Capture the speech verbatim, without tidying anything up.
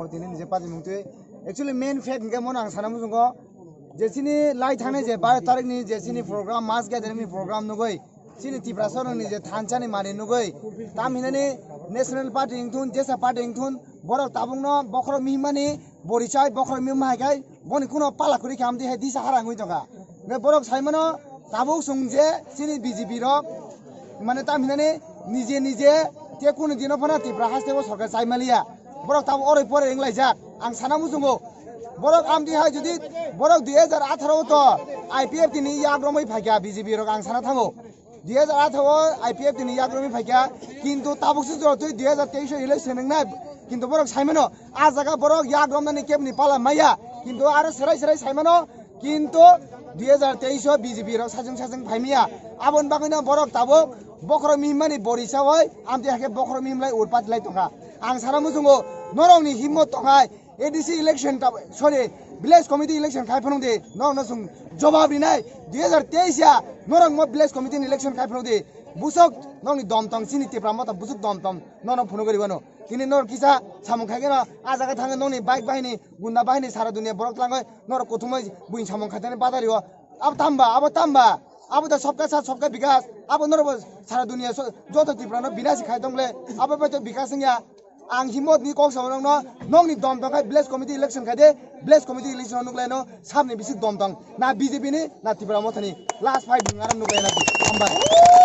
Tini nije party mungtwi. Actually, main fact hingke mono ang sana muchungo je chini lai thani je baro tarik ni je chini program, mass gathering ni program nugui chini Tiprasa rokni je thansa ni mani nugui tam hinani national party hingthun, jesa party hingthun, borok tabukno bokhorok mihimani borichai bokhorok mihima haikai boni kuno pala kuri khe amtwi hai disa harang wi tongkha. Hingke borok saimano tabuk chwng je chini B J P rok mane tam hinani nije nije te kunu dino phano Tipra haste bo sorkar chaimaliya. Borok tabuk oroi poroi wnglaijak. Ang sana muchungo borok amtwi hai jodi borok dui hajar atharo to I P F T ni yak romwi phaikha B J P rok ang sana thango. Dui hajar atharo I P F T ni yak romwi phaikha, kintu tabuk se jora twi dui hajar teis election wngnai, kintu borok saimano a jaga borok yak romnani kebni pala maya, kintu aro serai serai saimano, kintu dui hajar teis o B J P rok sajwng sajwng phaimaya, aboni bagwino borok tabuk bokhorok mihimani borichawoi amtwi hakhe bokhorok mihimlai urpat lai tongkha. Ang sana muchungo norokni himmat tonghai A D C election ta, sorry, village committee election khai phano de, nok no sung jobab rinai, dui hajar teis ya, norok mo village committee ni election khai phano de, busok nokni dom tong, chini Tipra motha busuk dom tong, nono phunugwi ribano. Tini norok kisa samung khai keno, a jaga thangwi nokni bike bahini, gunda bahini, sara dunia borok tlangwi, norok kuthumwi buini samung khaitani badari o. Abo tamba, abo tamba, abo da sabka saath sabka bikas, abo norok bo sara dunia so, joto Tipra no binasi khai tongle, abo bai to bikas wngya. Ang himot ni kok samo nokno, nokni dom tong khai village committee election khai de, village committee election nuklai no, sabni bisik dom tong, na B J P ni, na Tipra motha ni, last fight nung aram nuklai na, hambai.